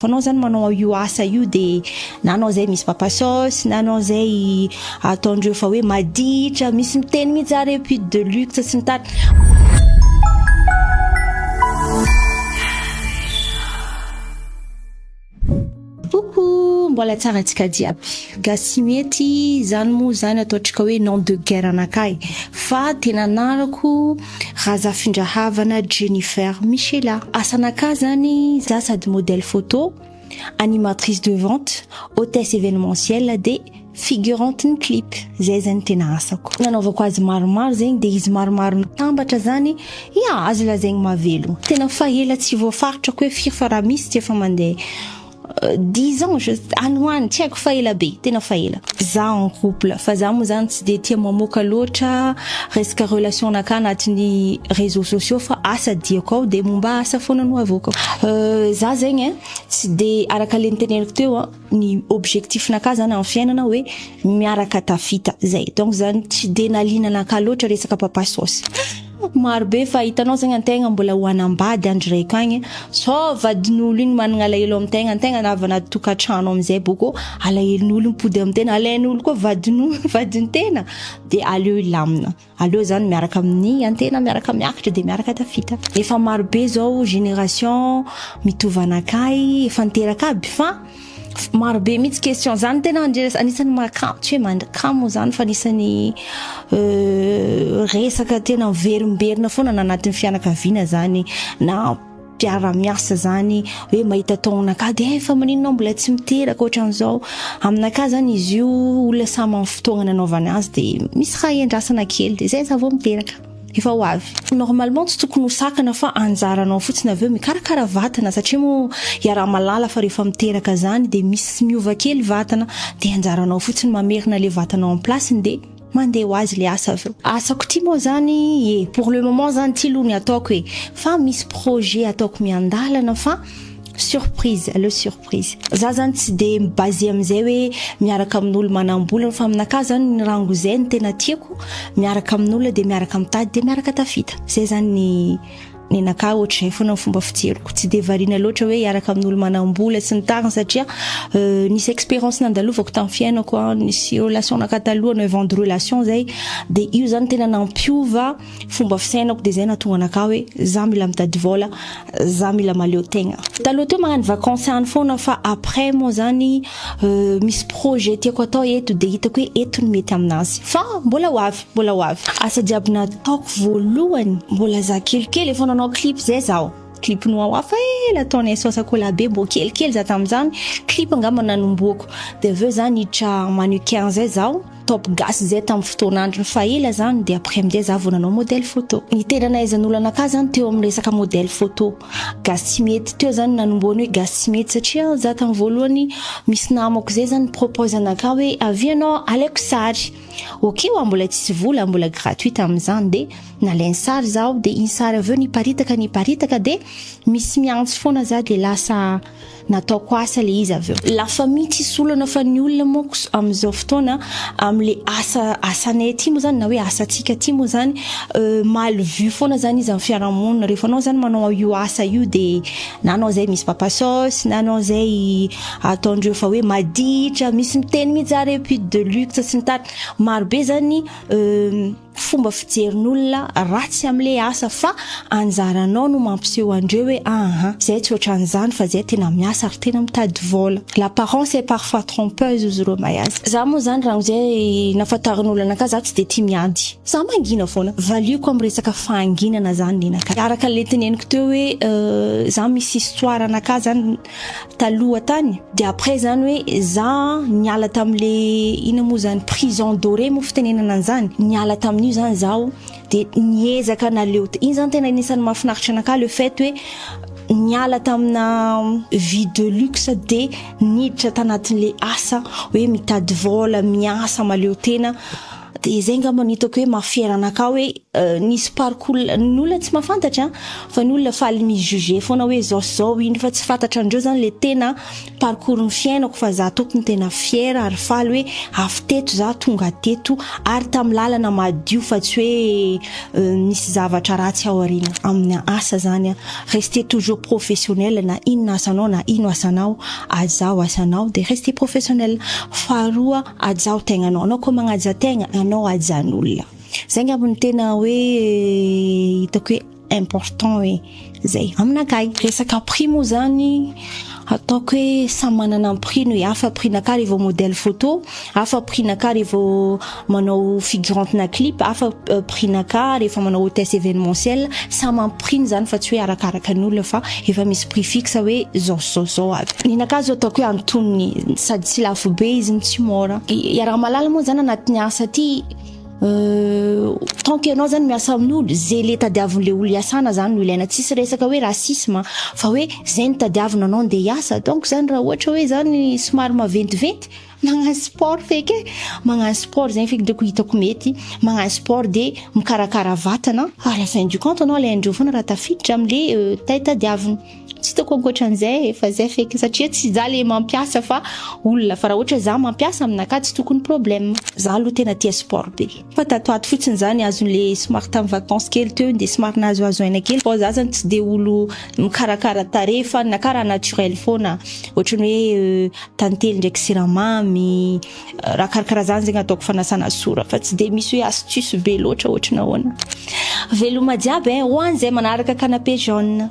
Fa anao zany manao io asa io de na anao zay misy papa sauce na anao zay ataondreo fa hoe maditra, misy miteny mihitsy ary hoe pute de luxe sy ny tariny. Coucou, mbola tsara antsika jiaby. Gasimety zany moa zany ataontsika hoe nom de guerre anakahy fa tena anarako Razafindrahavana Jennifer Michela. Asanakahy zany za sady modèle photo, animatrice de vente, hôtesse événementielle de figurante ny clip. Zay zany tena asako. Nanaovako azy maromaro zegny de izy maromaro mitambatra zany ya azo lazaigny mahavelogno. Tena fa ela tsy voafaritrako hoe firy fa raha misy tsy efa mandeha dix ans je any ho any tsy haiko fa ela be tena fa ela. Za en couple fa za moa zany tsy de tia mamoaka loatra resaka relation naka anatin'ny réseaux sociaux fa asa diako ao de momba asa foana no avoakako. Za zegny e tsy de araka le niteneniko teo a ny objectif naka zany amin'ny fiainana hoe miaraka tafita zay donc zany tsy de naliana anaka loatra resaka papa sauce. Maro be fa hitanao zegny antegna mbola ho hanambady andro raiko agny sao vadin'olo igny managna alahelo amintegna antegna avy anaty tokantrano amizay bôko alahelon'olo mipody amintegna alain'olo koa vadin'olo vadin-tegna de aleo hilamina aleo zany miaraka amin'ny antegna miaraka miakatra de miaraka tafita. Efa maro be zao génération mitovy anakahy efa niteraka aby fa maro be mihitsy question zany tena anisan'ny mahakamo tsy hoe mahakamo zany fa anisan'ny resaka tena miverimberina foana na anatin'ny fianakaviana zany na mpiara-miasa zany hoe mahita taonakahy de efa maninona mbola tsy miteraka ohatran'izao. Aminakahy zany izy io olona samy amin'ny fotoagna nanaovana azy de misy raha iandrasana kely de zay za vao miteraka. Efa ho avy. Normalement tsy tokony ho sakana fa anjaranao fotsiny avy eo mikarakara vatana satria moa iaraha-mahalala fa rehefa miteraka zany de misy miova kely vatana de anjaranao fotsiny mamerina le vatanao en place-ny de mandeha ho azy le asa avy eo. Asako ty moa zany e pour le moment zany ty aloha ny ataoko e fa misy projet ataoko miandalana fa surprise aleo surprise. Za zany tsy de mi-baser amizay hoe miaraka amin'olo manam-bola fa aminakahy zany ny rango zay no tena tiako miaraka amin'olona de miaraka mitady de miaraka tafita. Zay zany ny nenakahy ohatr'izay foana ny fomba fijeriko. Tsy de variana loatra hoe hiaraka amin'olo manam-bola sy ny tariny satria nisy expérience nandalovako tamin'ny fiainako a, nisy relation nakahy taloha neuf ans de relation zay de io zany tena nampiova fomba fisainako de zay nahatonga anakahy hoe za mila mitady vola, za mila mahaleo tegna. Taloha teo magnano vacances any foana fa après moa zany misy projet tiako atao eto de hitako hoe eto no mety aminazy fa mbola ho avy, mbola ho avy. Asa jiaby nataoko voalohany mbola za kelikely efa nanao clip zay zaho, clip no hafa ela ataonay saosakola be mbô kelikely za tamin'izany, clip angamba nanombohako de avy eo za niditra mannequin zay zaho, top gasy zay tamin'ny fotoan'androny fa ela zany de après amizay za vao nanao modèle photo. Ny tena nahaizan'olo anakahy zany teo amin'ny resaka modèle photo gasy tsy mety teo zany nanombohany hoe gasy tsy mety satria za tamin'ny voalohany misy namako zay zany propose anakahy hoe avia anao alaiko sary, ok oa mbola tsisy vola mbola gratuit tamin'izany de nalainy sary zaho de iny sary avy eo niparitaka niparitaka de misy miantso foana za de lasa nataoko asa le izy avy eo. La famille tsisy olana fa ny olona manko amin'izao fotoana am'le asa asanay aty moa zany na hoe asantsika aty moa zany mal vu foana zany izy amin'ny fiarahamonina. Rehefa anao zany manao io asa io de na anao zay misy papa sauce na anao zay ataondreo fa hoe maditra, misy miteny mihitsy ary hoe pute de luxe sy ny tariny. Maro be zany fomba fijerin'olona ratsy amle asa fa anjaranao no mampiseho andreo hoe aha zay tsy ohatran'izany fa zay tena miasa ary tena mitady vola. L'apparence est parfois trompeuse ozy reo mahay azy. Za moa zany raha zay nafantarin'olona anakahy za tsy de tia miady. Za mangina foana. Valioko am resaka fahanginana zany nenakahy. Araka le teneniko teo hoe za misy histoire anakahy zany taloha tany de après zany hoe za niala tamle ina moa zany prison dorée moa fitenenana an'izany, niala tamin'io zany zaho de niezaka naleo, iny zany tena anisan'ny mahafinaritra anakahy le fait hoe niala tamina vie de luxe de niditra tanatin'le asa hoe mitady vola, miasa, mahaleo tena. De zay angamba no hitako hoe maha fier anakahy hoe nisy parcours, ny olona tsy mahafantatra fa ny olona faly mi-juger foana hoe zao sy zao iny fa tsy fantatrandreo zany le tena parcours ny fiainako fa za tompony tena fier ary faly hoe avy teto za tonga teto ary tamin'ny lalana madio fa tsy hoe misy zavatra ratsy ao aoriana. Amin'ny asa zany rester toujours professionnel na inona asanao na ino asanao, hajao asanao de rester professionnel. Faharoa hajao tegnanao, anao koa magnaja tegna anao hajan'olona. Zay angamba no tena hoe hitako hoe important hoe zay aminakahy. Resaka prix moa zany ataoko hoe samy manana ny prix-ny hoe hafa prix-nakahy rehefa modèle photo, hafa prix-nakahy rehefa manao figurante na clip, hafa prix-nakahy rehefa manao hôtesse événementiel, samy amin'ny prix-ny zany fa tsy hoe arakaraka ny olona fa efa misy prix fixe hoe zao sy zao sy zao aby. Ny nakahy zao ataoko hoe antonony sady tsy lafo be izy no tsy mora. Iaraha-mahalala moa zany anatin'ny asa aty tant que ianao zany miasa amin'olo, zay le tadiavin'le olo hiasana zany no ilaina, tsisy resaka hoe racisme fa hoe zay no tadiavina anao ndeha hiasa, donc zany raha ohatra hoe zany somary maventiventy magnano sport feky e, magnano sport zegny feky ndreko hitako mety, magnano sport de mikarakara vatana, à la fin du compte anao alaindreo foana raha tafiditra amle tay tadiavina. Tsy hitako ankoatran'izay fa zay feky satria tsy za le mampiasa fa olona fa raha ohatra za mampiasa aminakahy tsy tokony problème. Za aloha tena tia sport be fa tato ato fotsiny zany azon'le somary tamin'ny vacances kely teo de somary nahazoazo aina kely fa za zany tsy de olo mikarakara tarehy fa nakahy raha naturel foana ohatran'ny hoe tantely ndraiky siramamy raha karakaraha zany zegny ataoko fanasana sora fa tsy de misy hoe astuce be loatra ohatry nahoana. Veloma jiaby e, ho an'izay manaraka canapé jaune.